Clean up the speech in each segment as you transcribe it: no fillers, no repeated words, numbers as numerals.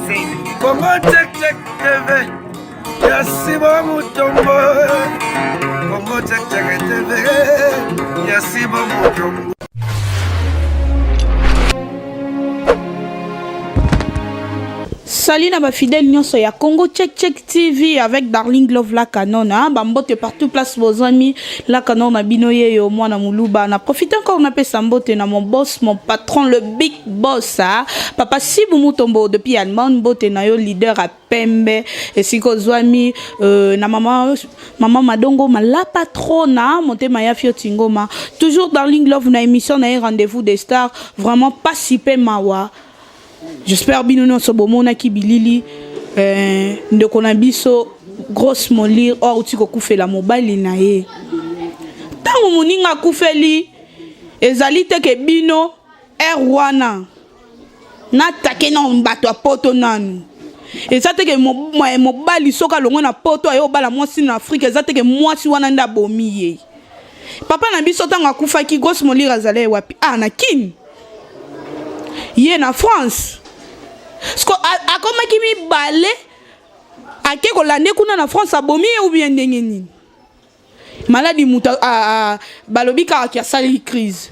Congo Check Check TV ya Simon Mutombo Congo Check Check TV ya Simon Mutombo. Salut na ba fidèles nyonso ya Congo Check Check TV avec Darling Love la canon hein ba mbote partout place bozwami la canon na bino yeyo mwana muluba na profite encore na pesa mbote na mon boss mon patron le big boss hein papa Sibu Mutombo depuis Allemagne mbote na yo leader à pembe esika ozwami euh, na mama mama Madongo la patrona motema ya fio tingoma toujours Darling Love na émission na ye rendez-vous des stars vraiment pasi pe mawa. J'espère bino nionso bomonaki bilili eh, ndeko na biso grosse molire oyo auti kokufela mobali na ye. Ntango moninga akufeli ezali te ke bino heure wana natake na bato ya poto nanu eza te ke mobali soki alongwe na poto aye obala mwasi na Afrika eza te ke mwasi wana nde abomi ye. Papa na biso ntango akufaki grosse molire azalaki wapi? Ah, na Kin. Ye na France. Siko akomaki mibale ake kolande kuna na France abomi ye ou bien ndenge nini? Maladi moto balobi kaka ki asaleli crise.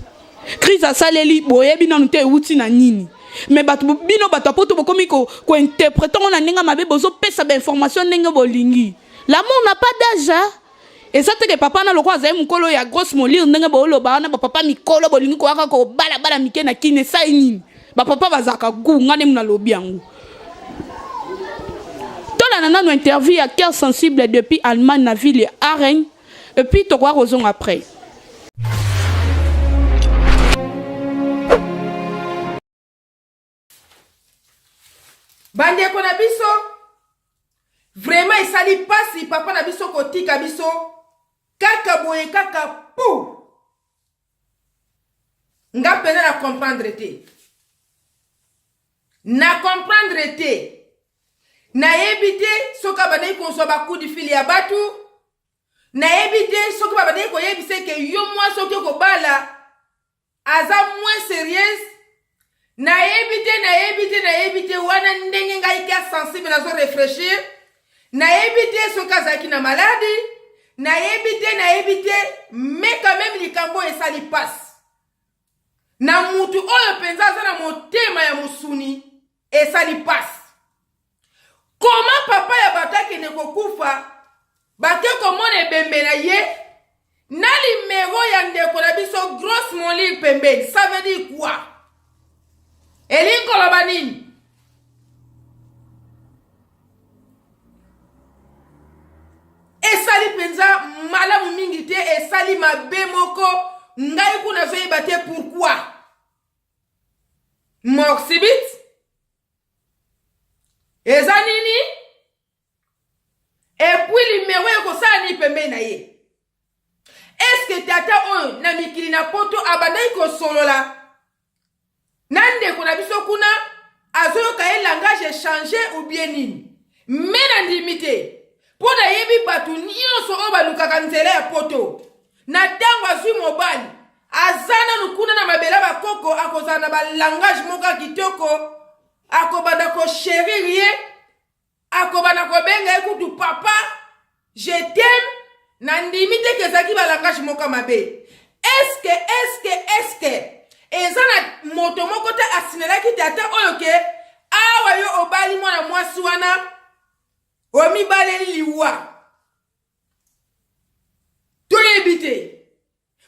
Crise asaleli boyebi nanu te ewuti na nini? Mais bato bino bato ya poto bokomi ko ko interpreter ngo na ndenge mabe bozopesa ba information ndenge bolingi. L'amour n'a pas d'âge hein? Eza te ke papa wana lokola azali mukolo ya grosse molire ndenge booloba wana ba papa mikolo bolingi koyaka kobala bana mike na kin esali nini? Ba papa bazalaka gout nga nde nalobi yango. Tolanda nanu interview ya Coeur sensible depuis Allemagne na ville ya Aachen et puis tokoya kozonga après. Bandeko na biso vraiment esali pasi papa na biso kotika biso kaka boye kaka pu nga mpenza na comprendre te na comprendre te nayebi te soki abandaki kozwa ba coup de fil ya batu nayebi te soki babandaki koyebisa eke yo mwasi oke kobala aza moins serieuse nayebi te nayebi te nayebi te wana ndenge ngai ka sensible nazo refrechir nayebi te soki azalaki na maladi nayebi te nayebi te mais quand même likambo oyo esali mpasi na mutu oyo mpenza aza na motema ya mosuni esali mpasi Comment papa ya bato akende kokufa bake komona ebembe na ye na limero ya ndeko na biso grosse molire pembeni ça veut dire quoi elingi koloba nini esali mpenza malamu mingi te esali mabe moko ngai kuna azoyeba te pourquoi mort subite Eza nini? Et puis limero ekosala nini pembeni na ye? Est-ce que tata oyo na mikili na poto abandaki kosolola na ndeko na biso kuna azoyoka ye langage echange ou bien nini? Me nandimi te mpo nayebi bato nyonso oyo balukaka nzela ya poto na ntango azwi mobali aza nanu kuna na mabele ya bakoko akozala na balangage moko ya kitoko akobanda ko cherir ye akobanda kobenga ye kutu papa je t'aime nandimi te ke ezalaki balangage moko ya mabe eske eske eske eza na moto moko te asinelaki tata oyo ke awa yo obali mwana mwasi wana omibaleli liwa toyebi te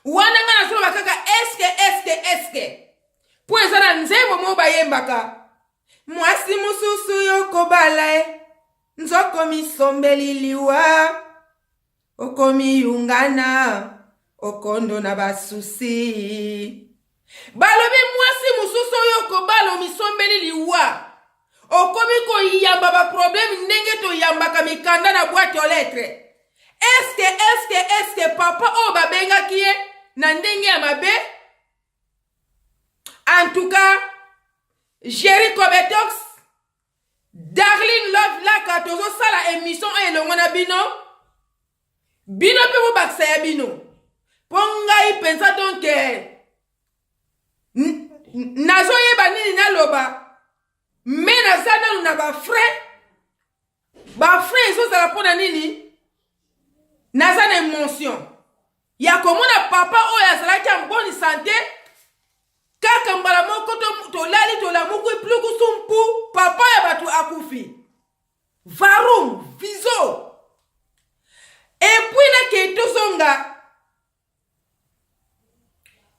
Wana nga nazoloba kaka eske eske eske po eza na nzembo moko bayembaka mwasi mosusu yo kobala e nzoko misombeli liwa okomiyungana okondo na basusi balobi mwasi mosusu oyo okobala omisombeli liwa okomi koyamba ba problème ndenge toyambaka mikanda na boîte aux lettres eske eske eske papa oyo babengaki ye na ndenge ya mabe en tout cas Jerry Kobetox Darling Love Laka tozosala émission oyo elongo na bino bino mpe bobakisa ya bino mpo ngai mpenza donk nazoyeba nini naloba me naza nanu. nanu na bafrais. Bafrais ezozala mpo na nini? Naza na emotion ya komona papa oyo azalaki en bonne sante, kaka mbala moko tolali tolamuki plukusu mpu papa ya bato akufi. Varum vizo epuis nakei tozonga.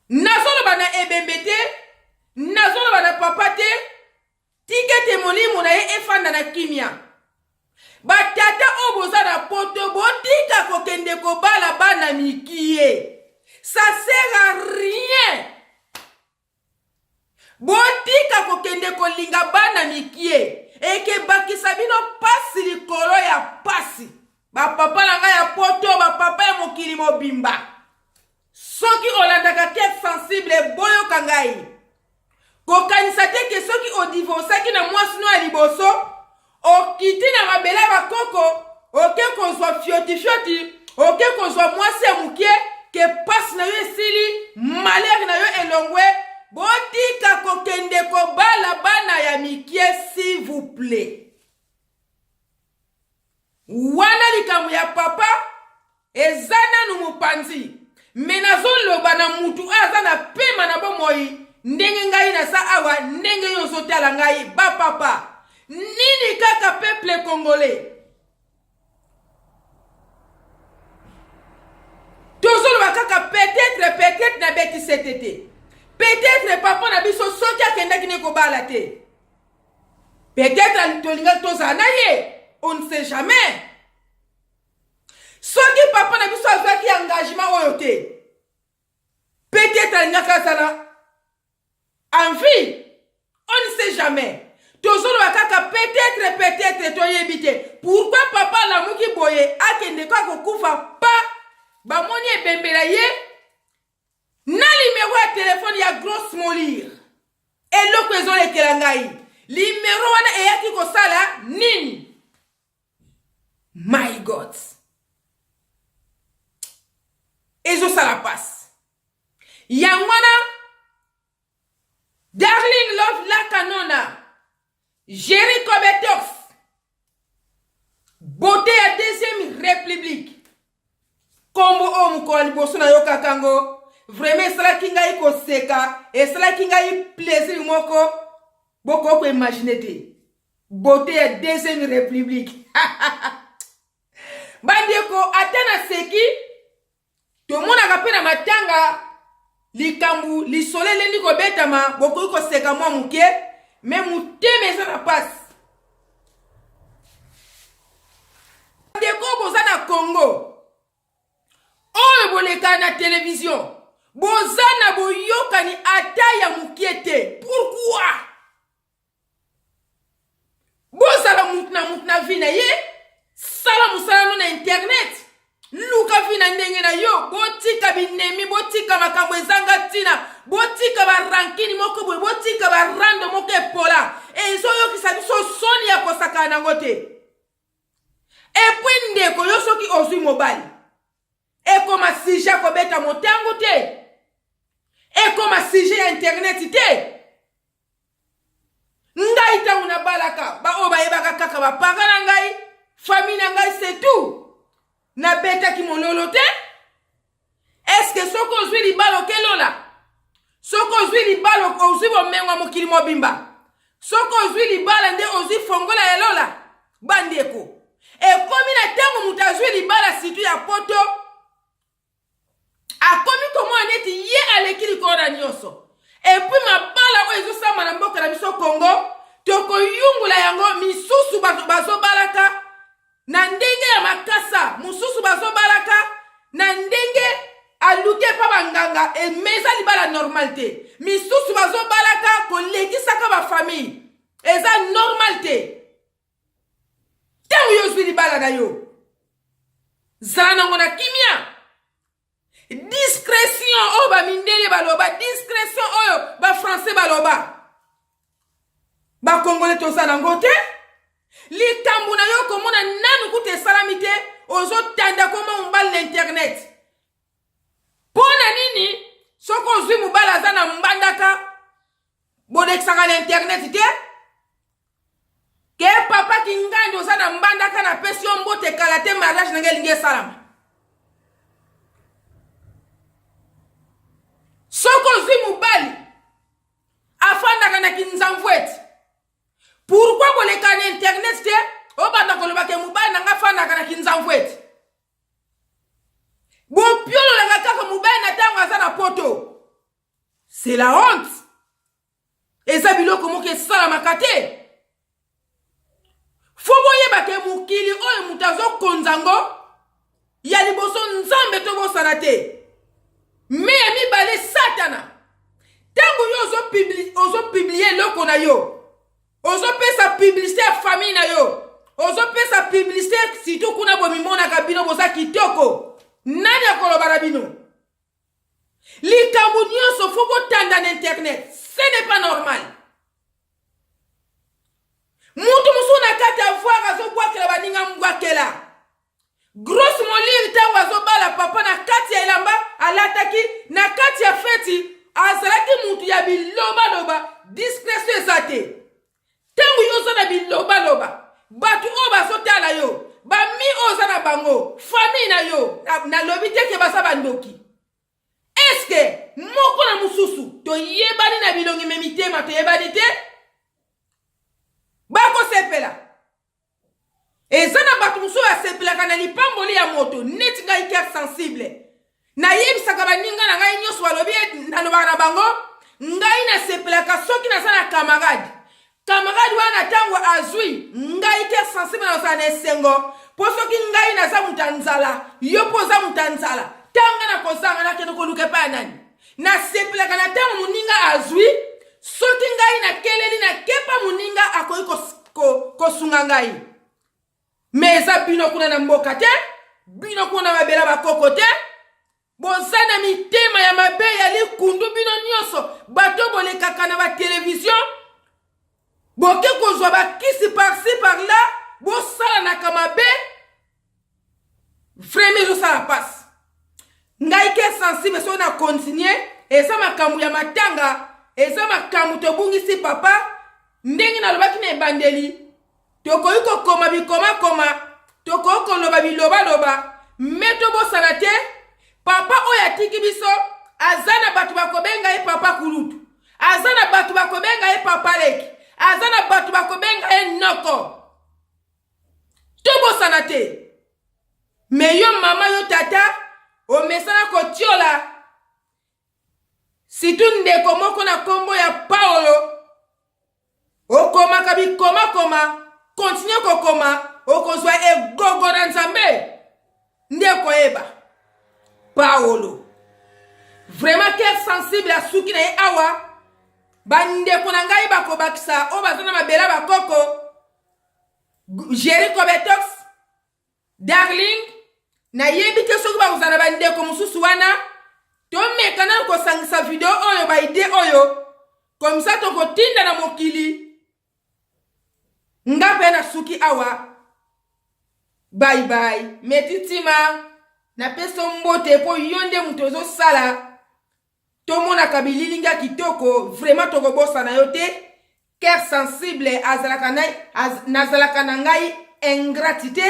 Nazoloba na ebembe te, nazoloba na papa te, tika ete molimo na ye efanda na kimia. Batata oyo boza na poto, botika kokende kobala bana mikie, ça sert à rien. Botika kokende kolinga bana mikie, ekebakisa bino pasi likolo ya pasi. Ba papa na ngai ya poto, ba papa ya mokili mobimba, soki olandaka cœur sensible, boyoka ngai. Kokanisa te ke soki odivorcaki na mwasi no ya liboso, okiti na mabele ya bakoko, oke kozwa fiotifioti, oke kozwa mwasi ya mokie, ke pasi na yo esili, malheur na yo elongwe. Botika kokende kobala bana ya mikie, s'il vous plaît. Wana likambo ya papa eza nanu mopanzi, me nazoloba na mutu oyo aza na pema na bomoi ndenge ngai naza awa, ndenge yo ozotala ngai. Ba papa nini kaka peuple congolais tozoloba kaka peut-être, peut-être na beti sete te, peut-être papa na biso soki akendaki ne kobala te, peut-être tolingaki tozala na ye, on ne sait jamais. Soki papa na biso azwaki engagement oyo te, peut-être alingaki azala en vie, on ne sait jamais. Tozoloba kaka peut-être, peut-être, toyebi te pourquoi papa alamuki boye akende kaka kokufa pa bamoni ebembela ye na limero ya telefone ya grosse molire. Eloko ezolekela ngai, limero wana eyaki kosala nini? My God, ezosala pasi. Yango wana Darling Love la Canona, Jerry Kobetox, beauté ya deuxième république, kombo oyo mokolo ya liboso nayokaka yango vraiment esalaki ngai koseka, esalaki ngai plaisir moko bokoki koimagine te. Beauté ya deuxième république. Bandeko, ata naseki, tomonaka mpe na matanga likambo lisolo elendi kobetama, bokoki koseka mwa moke, me motema eza na pasi. Bandeko boza na Congo oyo boleka na televizio, boza na boyokani ata ya mokie te, pourquoi? Bozala mutu na mutu na vie na ye, sala mosala no na internet, luka vie na ndenge na yo. Botika binemi, botika makambo ezanga ntina, botika barankini moko boye, botika barando moko epola ezoyokisa biso soni ya kosakana nango te. Epui ndeko, yo soki ozwi mobali, ekoma sujet ya kobeta motango te, ekoma sujet ya internet te. Ngai ntango nabalaka, baoyo bayebaka kaka bapara na ngai, famille na ngai, c'est tout. Nabetaki mololo te. Eske soki ozwi libala okelola? Soki ozwi libala ozwi bomengo ya mokili mobimba? Soki ozwi libala nde ozwi fongola ya lola? Bandeko, ekomi na ntango moto azwi libala situ ya poto, akomi komona neti ye aleki likolo na nyonso. Epuis mabala oyo ezosama na mboka na biso Congo, tokoyungula yango. Misusu bazobalaka na ndenge ya makasa, mosusu bazobalaka na ndenge aluki epa banganga, eme eza libala normal te. Misusu bazobalaka kolekisaka bafamille, eza normal te. Ntango yo ozwi libala na yo, zala nango na kimia. Discrétion oyo bamindele baloba, discrétion oyo bafrançais baloba, bakongole toza nango te. Likambo na yo komona nanu kuta esalami te, ozotanda koma mobali na internet. Mpo na nini? Soki ozwi mobali aza na mbandaka, bolekisaka na internet te. Mwende oza na Mbandaka napesi yo mbote kala te mariage na ngai elingi esalama. Soki ozwi mobali afandaka na Kinzamvueti, pourquoi koleka na internet te obanda koloba ke mobali na ngai afandaka na Kinzamvueti? Bopiololaka kaka mobali na ntango aza na poto. C'est la honte. Eza biloko moko esalamaka te. Fo boyeba ke mokili oyo moto azokonza ngo ya liboso Nzambe tobosana te. Me ya mibale Satana. Ntango yo ozopublie eloko na yo, ozopesa publicité ya famille na yo, ozopesa publicité surtout kuna bomimonaka bino boza kitoko, nani akoloba na bino? Likambo nyonso fo botanda na internet, ce n'est pas normal. Mutu mosusu na kati ya voir azobwakela baninga mbwakela. Grosse molire ntango azobala papa na kati ya elamba alataki na kati ya feti azalaki mutu ya bilobaloba, discretion eza te. Ntango yo oza na bilobaloba, bato oyo bazotala yo, bami oyo oza na bango, famille na yo, nalobi te ke baza bandoki. Eske moko na mosusu toyebani na bilongi me mitema toyebani te? Bakosepela. Eza na bato mosusu basepelaka na lipamboli ya moto neti ngai cœur sensible. Nayebisaka baninga na ngai nyonso balobi nalobaka na bango ngai nasepelaka soki naza na camarade. Camarade wana na ntango azwi ngai cœur sensible nazala na esengo mpo soki ngai naza moto ya nzala yo mpo oza moto ya nzala ntango ngai nakozanga nakende koluka epai ya nani? Nasepelaka na ntango moninga azwi, soki ngai nakeleli nakepa moninga akoki kosunga ngai. Me eza bino kuna na mboka te, bino kuna na mabela bakoko te, boza na mitema ya mabe ya likundu bino nyonso bato bolekaka na batelevizio boke kozwa bakisi par-ci par-là bosalanaka mabe. Vraiment ezosala mpasi. Ngai ke sensible soki na continue eza makambo ya matanga, eza makambo tobungisi papa. Ndenge nalobaki na ebandeli, tokoki kokoma bikomakoma, tokoki koloba bilobaloba, me tobosana te papa oyo atiki biso aza na bato bakobenga ye papa kulutu, aza na bato bakobenga ye papa leki, aza na bato bakobenga ye noko. Tobosana te. Me yo mama yo tata omesana kotiola situ ndeko moko na kombo ya Paolo okomaka bikomakoma kontinue kokoma okozwa egogo na Nzambe nde okoyeba Paolo vraiment cœur sensible asuki na ye awa bandeko na ngai bakobakisa oyo baza na mabela bakoko Jerry Kobetox, Darling, nayebi te soki bakozala na bandeko mosusu wana. Tomeka nano kosangisa video oyo, ba idee oyo, comme ça tokotinda na mokili. Nga mpe nasuki awa. Bye bye. Meti Tima, napesi yo mbote mpo yo nde moto ozosala tomonaka bililingi ya kitoko vraiment tokobosana yo te cœur sensible azalaka na az, nazalaka na ngai ingrate te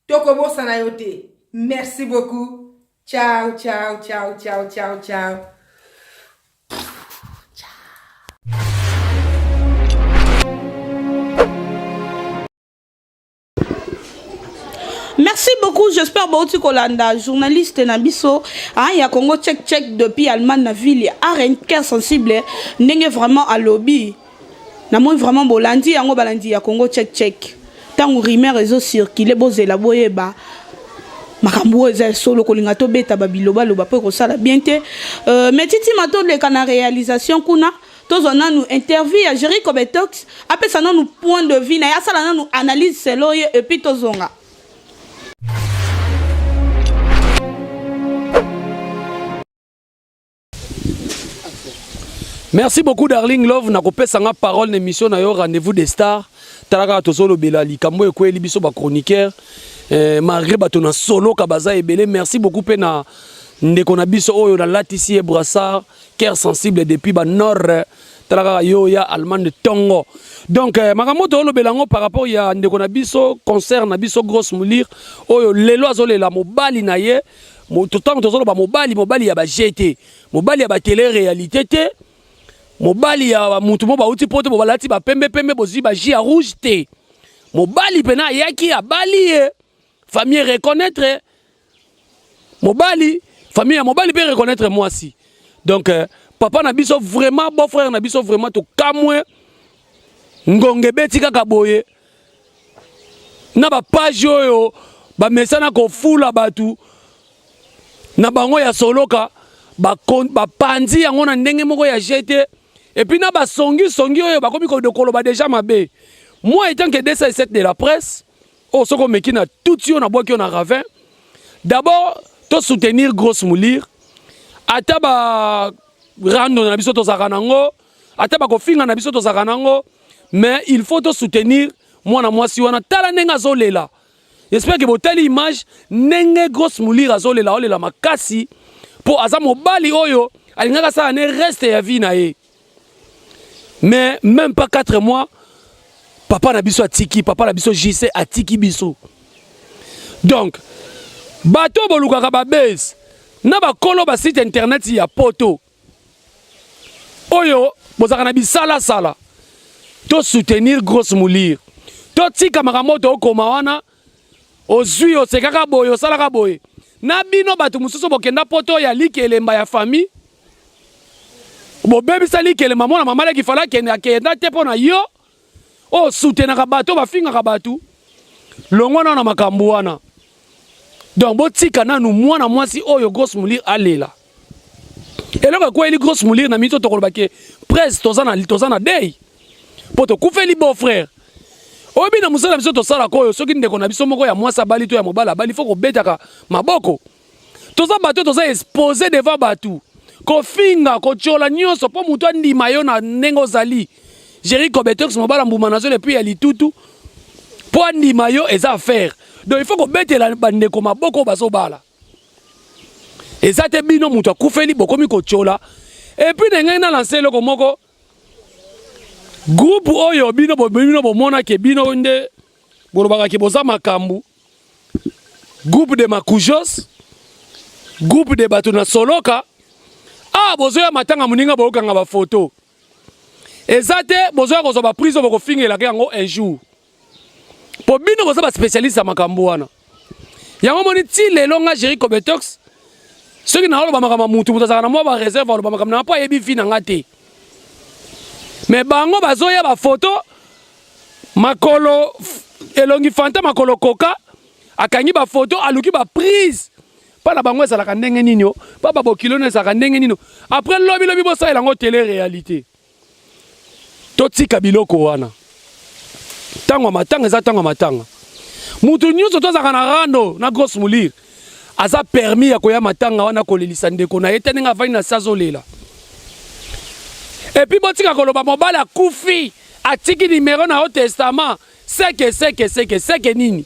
tokobosana yo te merci beaucoup ciao ciao ciao ciao ciao ciao. Merci beaucoup, j'espère bauti kolanda journaliste na biso hein, ya Congo check check depuis Allemagne na ville ya Arène cœur sensible ndenge vraiment alobi na moi vraiment bolandi yango balandi ya Congo check check tango rumeur ezo circuler bozela boyeba makambo oyo eza ya solo kolinga tobeta babilobaloba mpo ekosala bien te euh, mais titima toleka na réalisation kuna Tozwa nanu interview ya Jerry Kobetox, apesa nanu point de vue na ye, asala nanu analyse selon ye et puis tozonga. Merci beaucoup Darling Love na kopesa nga parole na émission na yo Rendez-vous des stars. Tala kaka tozolobela likambo ekweli biso ba chroniqueur eh, malgré bato na soloka baza ebele. Merci beaucoup pe na ndeko na biso oyo nalatisi ye brassard cœur sensible depuis ba nord. Tala kaka yo ya Allemagne tongo. Donc eh, makambo tolobela yango par rapport ya ndeko na biso concert na biso grosse moulire oyo lelo azolela mobali na ye ntango tozoloba mobali mobali ya ba GT mobali ya ba télé réalité te mobali ya mutu mo bauti poto bo balati ba pembe pembe bozwi ba jus ya rouge te mobali pena ayaki abali ye famille reconnaître mobali famille ya mobali mpe reconnaître mwasi donc euh, papa na biso vraiment beau frère na biso vraiment tokamwe ngonga ebeti kaka boye na bapage oyo bamesana kofula bato na bango ya soloka bapanzi yango na ndenge moko ya jete epuis na basongisongi oyo bakomi koloba deja mabe moi etant que 207 de la presse oyo soki omeki na tuti yo nabwaki yo na ravin d'abord to soutenir grosse moulire ata ba rando na biso tozalaka nango ata bakofinga na biso tozalaka nango mais il faut to soutenir mwana mwasi wana tala ndenge azolela j'espère que botali image ndenge grosse moulire azolela aolela makasi mpo aza mobali oyo alingaka asala ne reste ya vie na ye mais même pas 4 mois papa na biso atiki papa na biso JC atiki biso donc bato bolukaka babase na bakolo basite internet ya poto oyo bozalaka na bisalasala to soutenir grosse moulire totika makambo oyo tokoma wana ozwi osekaka boye osalaka boye na bino bato mosusu bokenda poto ya likelemba ya famille bobebisa likelemba mwana mama leki fala akende akenda te mpo na yo oyo soutenaka bato bafingaka bato longwa nano na makambo wana donc botika nanu mwana mwasi oyo grosse moulire alela eloko ekweyeli grosse moulire na mito tokoloba ke presse toza na, toza na dei mpo tokufeli beau frère oyebi na mosala biso tosalaka oyo soki ndeko na biso moko ya mwasi abali to ya mobali abali fo kobetaka maboko toza bato toza expose devant bato kofinga kotyola nyonso mpo moto andima yo na ndenge ozali Jerry Kobetox mobala mbuma nazo le puis ya litutu mpo andima yo eza affaire donc il faut kobetela bandeko maboko oyo bazobala eza te bino moto akufeli bokomi kotyola epuis na ngai na lanse eloko moko groupe oyo bino bino bomonake bino nde bolobaka ke boza makambo groupe de makujos groupe de bato na soloka ah bozoya matanga moninga boyokanga bafoto eza te bozoya kozwa baprise oyo bokofingelaka yango un jour mpo bino boza baspecialiste ya makambo wana yango moni ti lelo nga Jerry Kobetox soki naoloba makambo ya mutu moto azalaka na mwa bareserve aloba makambo na mpo ayebi vi na nga te me bango bazoya bafoto makolo elongi fanta makolo koka akangi bafoto aluki baprise mpa na bango ezalaka ndenge nini o mpa babokilo no ezalaka ndenge nini après lobi lobi bosalela yango tele réalité Totika biloko wana. Tango ya matanga eza tango ya matanga. Mutu nyonso to azalaka na rando na grosse moulire aza permis ya koya matanga wana kolelisa ndeko na ye te ndenge avandi na se azolela. Epuis botika koloba mobali akufi atiki numero na yo testament seke seke seke seke nini?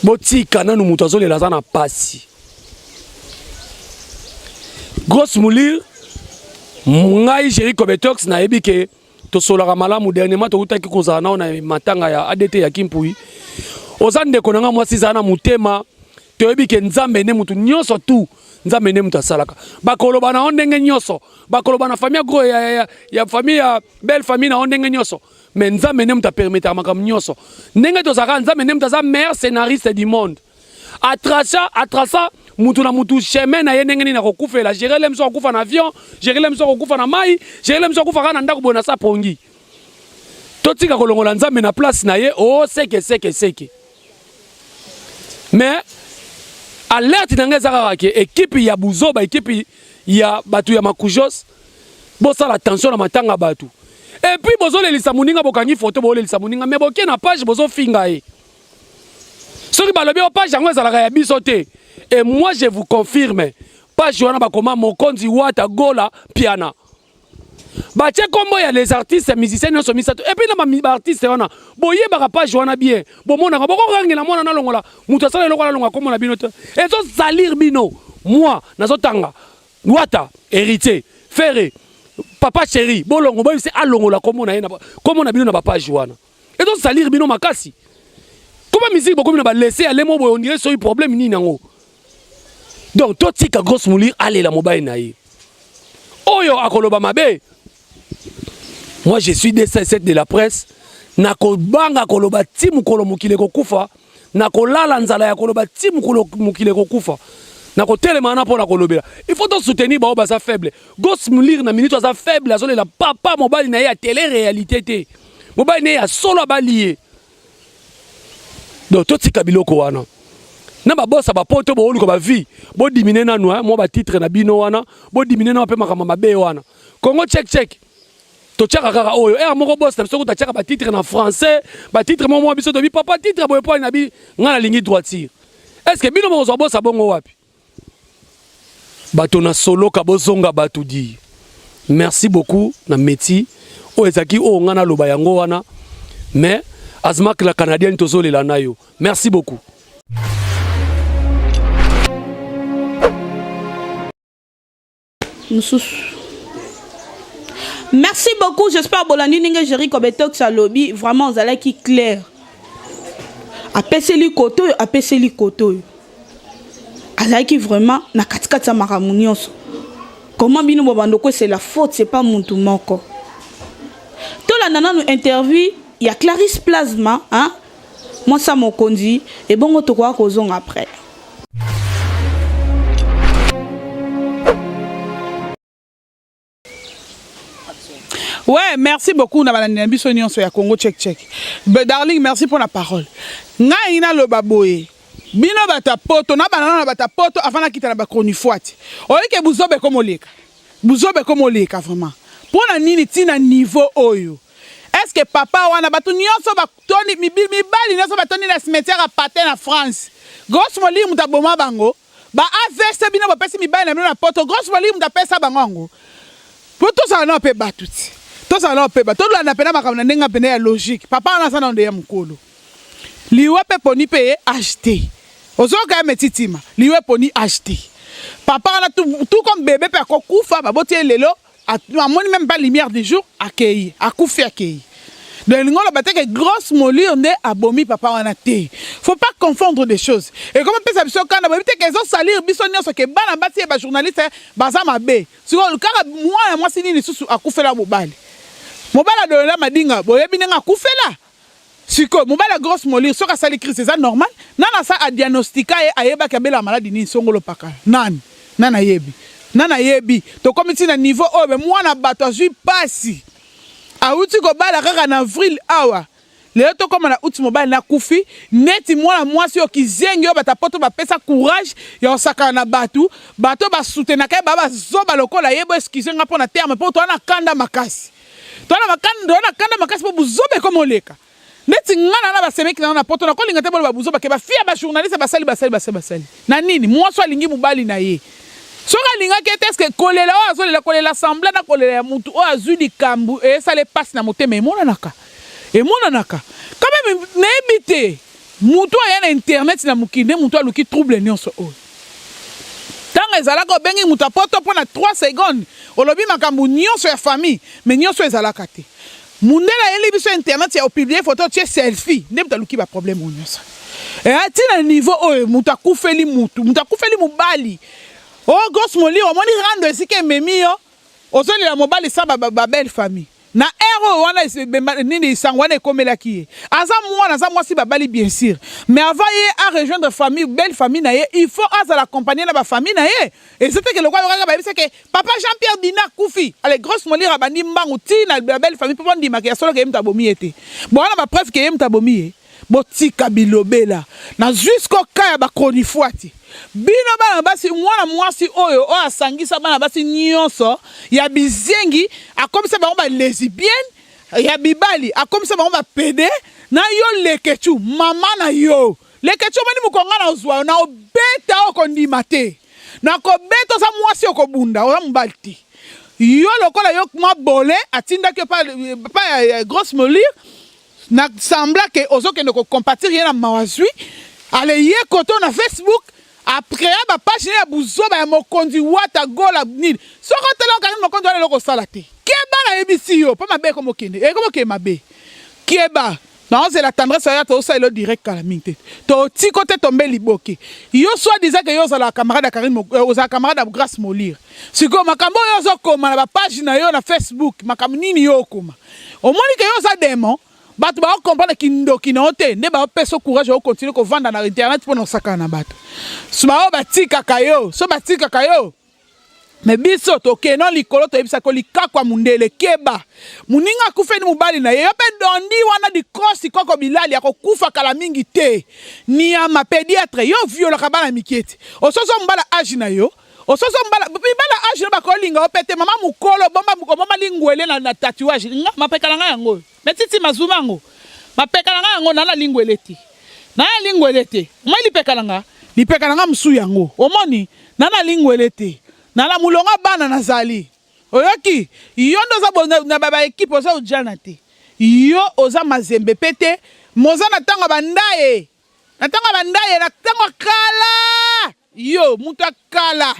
Botika nanu mutu azolela aza na pasi. Grosse moulure ngai Jerry Kobetox nayebi ke tosolaka malamu dernièrement tokutaki kozala nao na matanga ya ADT ya Kimpui oza ndeko na ngai mwasi zala na motema toyebi ke nzambe nde motu nyonso tu nzambe nde moto asalaka bakoloba na yo ndenge nyonso bakoloba na famille gros ya, ya, ya famille ya belle famille na yo ndenge nyonso mais nzambe nde moto apermetaka makambo nyonso ndenge tozalaka nzambe nde moto aza meilleur scénariste du monde atracha atraça mutu na mutu chemin na ye ndenge nini akokufela gerele miso akokufa na avion gerele miso akokufa na mai gerele miso akufa kaka na ndako boye na sa pongi totika kolongola nzambe na place na ye o oh, seke seke seke mais alerte na ngai eza kaka ke ekipe ya buzoba ekipe ya bato ya makujos bosala attention na matanga bato epuis bozolelisa moninga bokangi foto bolelisa moninga mais boke na page bozofinga ye soki balobi o page yango ezalaka ya biso te et moi je vous confirme page wana bakoma mokonzi wata gola piana batie kombo ya les artistes musiciens nyonso misato epuis na baartiste wana boyebaka page wana bien bomonaka bokokangela mwana nalongola moto asala eloko alongola kombo na bino te ezosalir bino moi nazotanga wata héritier. Ferre papa chéri bolongo boyebisi alongola kombo na ye kombo na bino na bapage wana ezosalire bino makasi koma musique bokomi na balese ya lemo boye ondire soki problème nini yango donc totika grosse moulire alela mobali na ye oyo akoloba mabe. Moi je suis 207 de la presse nakobanga koloba ti mokolo mokili ekokufa nakolala nzala ya koloba ti mokolo mokili ekokufa nakotelema wana mpo na kolobela il faut tosoutenir baoyo baza faible gos mulir na minute aza faible azolela papa mobali na ye ya tele réalité te mobali na ye ya solo abali ye donc totika biloko wana na babosa bapoto booluka bavie bodimine nanu mwa batitre na bino wana bodimine nanu mpe makambo mabe wana Congo check check totiaka kaka oyo heure moko boss na biso kuta atiaka ba titre na français ba titre moko moko biso tobi papa titre boye po na bi nga nalingi droiture est ce que bino bokozwa boss bongo wapi bato na soloka bozonga bato di merci beaucoup na métier oyo ezalaki oyo nga naloba yango wana mais azmak la canadienne tozolela na yo merci beaucoup. Mosusu. Merci beaucoup, j'espère bolandi ndenge Jericho Betox alobi vraiment ozalaki clair. Apeseli koto oyo, apeseli koto oyo. Azalaki vraiment na katikati ya makambo nyonso. Comment bino bobanda kokwesela faute, c'est pas mutu moko. Tolanda nanu interview ya Clarisse Plasma, hein? Mwasi ya mokonzi, ebongo tokoka kozonga après. Ouais, merci beaucoup na balandi na biso nyonso ya Congo check check. Be darling, merci pour la parole. Ngai na loba boye. Bino bata poto na banana na bata poto avant na kita na ba chronifuati. Oyike buzobe komoleka. Buzoba ekomi oleka vraiment. Pona nini ti na niveau oyo? Est ce que papa wana batu nionso ba tondi mibali nionso ba tondi na cimetière ya Patin na France grosse molili mutu aboma bango? Ba avc bino bopesi mibali na bino na poto grosse molili mutu apesa bango yango? Po tozala nao pe batu ti. Tozala nao pe batu tolanda pena makambo na ndenge pena ya logique. Papa wana aza nao nde ya mukolo. Liwa pe eponi pe ye age te. Ozoyoka ye metitima? Liwa eponi age te. Papa wana tout, tout comme bebe pe ako kufa, baboti ye lelo, amoni meme pas lumière du jour, akeyi, akufi akeyi. Donc elingi oloba te que grosse moulure nde abomi papa wana te. Faut pas confondre des choses. Ekomi pesa biso kanda, boyebi te que ezo salir biso nionso que bana basi ya ba journalistes baza mabe. Sikoyo kaka mwana mwasi nini lisusu akufela mobali? Mobali adolela madinga, boyebi ndenge akufela? Sikoyo mobali ya grosse moulure soki asali crise eza normal? Nani asa a diagnostica ye ayebaki abelaka maladi nini songolo pakala? Nani? Nani ayebi? Nani ayebi? Tokomi ti na niveau oyo mais mwana batu azui pasi awuti kobala kaka na avril awa lelo tokoma na aout mobali na akufi neti mwana mwasi oyo kizengi oyo batu ya poto bapesa courage ya kosakana na batu batu oyo ba soutenaka ye ba bazoba lokola ye bo excuse nga pona terme po toza na kanda makasi Toza na toza na kanda makasi po buzoba ekomi oleka. Neti nga na na ba semeki na nga na poto nako linga te boloba buzoba ke ba fille ya ba journaliste basali basali basali basali. Na nini? Mwasi oyo alingi mobali na ye. Soki alingaki ye te est ce que kolela oyo azolela kolela semblant na kolela ya mutu oyo azui likambu esala ye pasi na motema emonanaka? Emonanaka. Quand meme nayebi te. Mutu aya na internet na mokili nde mutu aluki trouble nionso oyo. Tango ezalaka obengi mutu ya poto pona 3 secondes olobi makambu nionso ya famille mais nionso ezalaka te. Mundele ayeli biso internet ya o publier photo otie selfie nde mutu aluki ba problème oyo nionso. Eh ti na niveau oyo mutu akufeli mutu, mutu akufeli mobali. Oh grosse molire omoni rando esika ememi yo ozolela mobali sans ba ba belle famille. Na heure oyo wana ebemba nini sango wana ekomelaki ye aza mwana aza mwasi babali bien sur mais avant ye a rejoindre famille belle famille na ye il faut azala accompagne na ba famille na ye eza te ke lokola kaka bayebisa ke papa Jean Pierre Dina akufi allez grosse molire abandi mbangu ti na belle famille po bandima ke ya solo ke ye mutu abomi ye te bon wana ba preuve ke ye mutu abomi ye Botika bilobela. Nazui sikoyo cas ya ba chronifuati. Bino bana basi mwana mwasi oyo oyo asangisa bana basi nionso ya bizengi akomisa bango ba lesibienne ya bibali akomisa bango ba pede na yo leketshou maman na yo leketshou omoni mokolo nga nazua yo nakobeta yo okondima te nakobeta oza mwasi okobunda oza mobali te yo lokola yo mabolin atindaki yo pa ya grosse molire Na semblant que ozo kende ko compatir ye na mawa azui ale ye koto na Facebook. A crea ba page naye ya buzoba ya mokonzi wata gola nini soki otali yango Carine mokonzi wana eloko osala te keba nayebisi yo po mabe ekomi okende ekomi okende mabe keba naozela tendresse aya tozosalela yo direct kala mingi te totiko te tombe liboke yo soit disant ke yo ozalaka camarade ya Carine ozalaka camarade ya Grace Molire sikoyo makambo oyo ozokoma na ba page na yo na Facebook makambo nini yo okoma omoni ke yo oza demon Batu bao comprendre kindoki na yo te nde bao pesa yo courage o continuer ko vanda na internet pona osakana na batu. Ba oyo batikaka yo, so batikaka yo mais biso tokeno likolo toyebisaka yo likaku ya mundele keba muninga akufeli mobali na ye yo pe dondi wana dikosi koko bilali akokufa kala mingi te niama pediatre yo violaka bana mikie ti osozo mobala age na yo osozo mobala mibala age na bakolinga yo pe te mama mukolo bomba obomba lingwele na, na tatouage nga mapeka na nga yango oyo Mais titi mazuma yango mapeka na nga yango na na lingwele te na na lingwele te omoni lipeka na nga lipeka na nga mosusu yango omoni na na lingwele te na na mulongo bana nazali oyoki yo nde oza na ba equipe oza ojana te yo oza mazembe pe te moza na ntango ya bandaye na ntango ya bandaye na ntango ya kala Yo mutu ya kala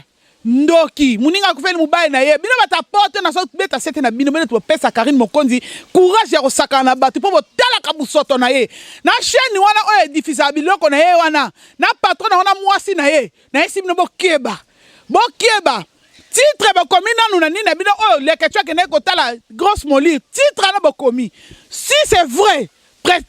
ndoki muninga akufeli mobali na ye bino bato ya poto nazo beta sete na bino bino bopesa Carine Mokonzi courage ya kosakana na bato po botalaka busoto na ye na chaine wana oyo edifusaka biloko na ye wana na patron na wana mwasi na ye nayesi bino bokeba bokeba titre bokomi nanu na nini na bino oyo leketshou akendaki kotala grosse molire titre wana bokomi si c'est vrai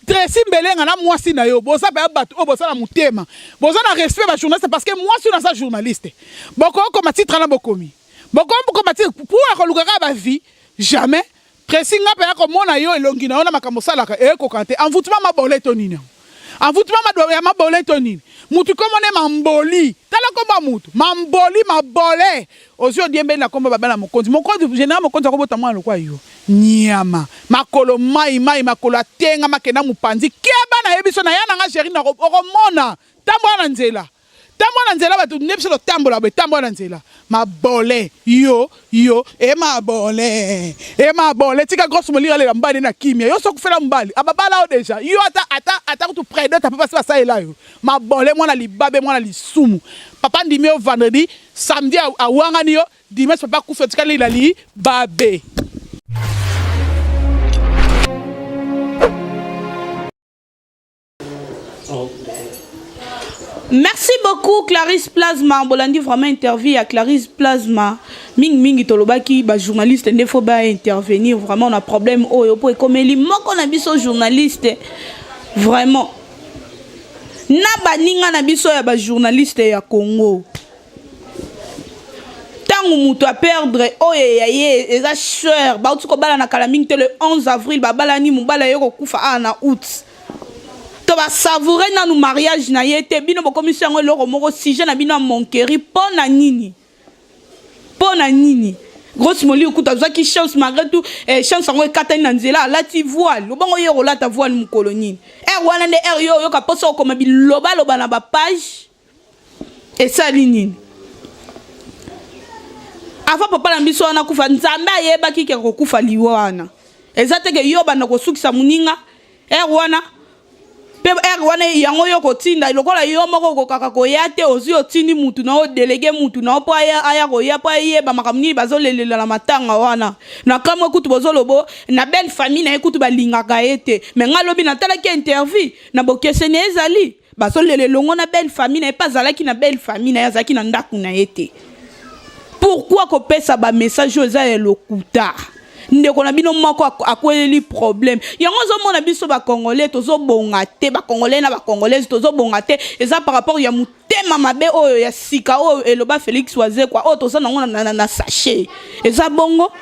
Trecy Mbelenga na mwasi na yo boza ba batu oyo boza na mutema boza na respect ba journaliste parce que mwasi oyo aza journaliste boko koma titre na bokomi boko koma titre pour koluka kaka ba vie jamais Trecy nga pe komona yo elongi na yo na makambo osalaka ekokana te envoûtement mabole to nini yango envoûtement ya mabole to nini mutu kombo ne mamboli tala kombo ya mutu mamboli mabole ozwi odiembeli na kombo babala mokonzi mokonzi general mokonzi akobota mwana lokwa yo Niama makolo mayi mayi makolo atengama kenda mupanzi keba nayebi so naya nanga Jerry nako okomona tambola na nzela tambola na nzela batu nde biso totambola boye tambola na nzela mabole yo yo e mabole e mabole tika grosse molira alela mobali na kimia yo so kufela mobali ababala yo deja yo ata ata ata kutu predota papa si basalela yo mabole mwana libabe mwana lisumu papa ndimi yo vendredi samedi awangani yo Dimanche papa akufi atikali na libabe. Merci beaucoup Clarisse Plasma bolandi vraiment interview ya Clarisse Plasma mingi mingi tolobaki ba journaliste nde faut ba intervenir vraiment na problème oyo po ekomeli moko na biso journaliste vraiment na baninga na biso ya ba journaliste ya Congo Tango mutu a perdre oyo ya ye eza cher bauti kobalana kala mingi te le 11 avril babalani mobali aye kokufa awa na août to ba savourer nanu mariage na ye te bino bokomisi yango eloko moko sujet na bino ya monquerie mpo na nini mpo na nini grosse molio kutu azwaki chance malgré tout eh, chance yango ekatani na nzela alati voile obongo ye kolata voile mokolo nini heure wana nde heure yo oyoka mposa okoma bilobaloba na bapage Esali nini? Avant papa na biso wana akufa, Nzambe ayebaki ke akokufa liwa wana. Eza te ke yo obanda kosukisa moninga heure wana pe heure wana yango yo kotinda lokola yo moko okokaka koya te, ozwi otindi mutu na yo, odelege mutu na yo po aya, aya koya po ayeba makambo nini bazolelela na matanga wana. Na kamwe kutu bozolobo na belle famille na ye kutu balingaka ye te. Mais nga lobi natalaki interview na bokeseni ezali. Bazo lela elongo na belle famille na ye pe azalaki na belle famille na ye azalaki na ndaku na ye te. Pourquoi kopesa ba message oyo eza ya lokuta? Ndeko na bino moko akweleli problème. Yango ozo mona biso ba congolais tozo bonga te, ba congolais na ba congolaise tozo bonga te eza par rapport ya mutema mabe oyo ya sika oyo eloba Felix Wazekwa oyo toza nango na, na, na sachet. Eza bongo?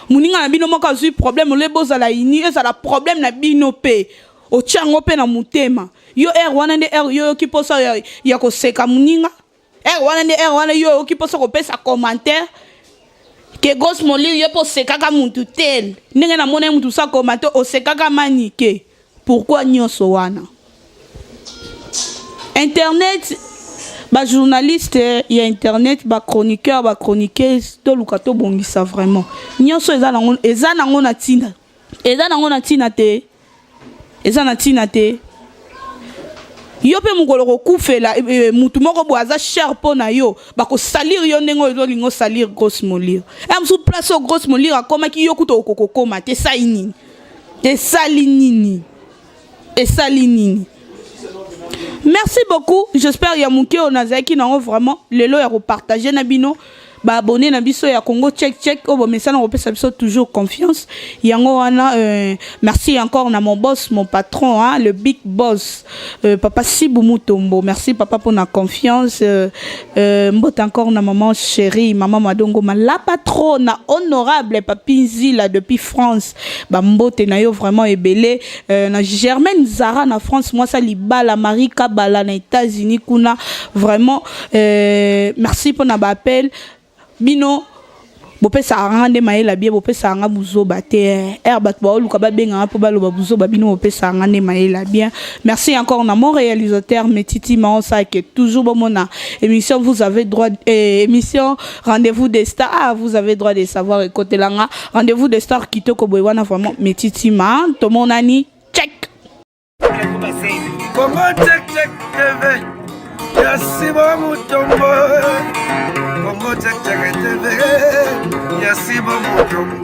Muninga na bino moko azui problème ole bozala uni ezala problème na bino pe. Otia yango pe na mutema. Yo heure wana nde heure yo oyoki posa ya, ya koseka muninga? Heure wana nde heure wana yo oyoki posa kopesa commentaire? Que grosse molire yo pe osekaka mutu tel. Ndenge na mona ye mutu sa commentaire osekaka manike. Pourquoi nyoso wana? Internet ba journaliste ya internet ba chroniqueur ba chroniqueuse toluka tobongisa vraiment. Nyoso eza nango eza nango na tina. Eza nango na tina te. Eza na tina te. Yo mpe mokolo kokufela eh, eh, mutu moko boye aza cher mpo na yo, bakosalir yo ndenge oyo ozolinga osalir grosse molire. Ya mosusu place oyo grosse molire akomaki yo kutu okokokoma te, esali nini? Esali nini? Esali nini? Merci beaucoup. J'espère ya moke oyo nazalaki nango vraiment lelo ya kopartage na bino ba abonné na biso ya Congo Check Check oyo bomesana kopesa biso toujours confiance. Yango wana merci encore na mon boss, mon patron hein, le big boss papa Sibu Mutombo. Merci papa pour na confiance. Mbote encore na maman chérie, maman Madongo, la patronne honorable Papi Nzila depuis France. Ba mbote na yo vraiment ebele. Na Germaine Zara na France, moi ça libala Marie Kabala na États-Unis kuna vraiment merci pour na ba appel bino bopesaka nga nde mayele bien, bopesaka nga buzoba te. Ere bato baoluka babengaka mpo baloba buzoba, bino bopesaka nga nde mayele bien. Merci encore na mon réalisateur Metiti Maosake, toujours bomona émission vous avez droit émission Rendez-vous des stars. Ah, vous avez droit de savoir ekotelanga Rendez-vous des stars kitoko boye wana vraiment Metiti Ma tomonani check. Congo Check Check TV ya Simon Mutombo. Congo Check Check TV ya Simon Mutombo.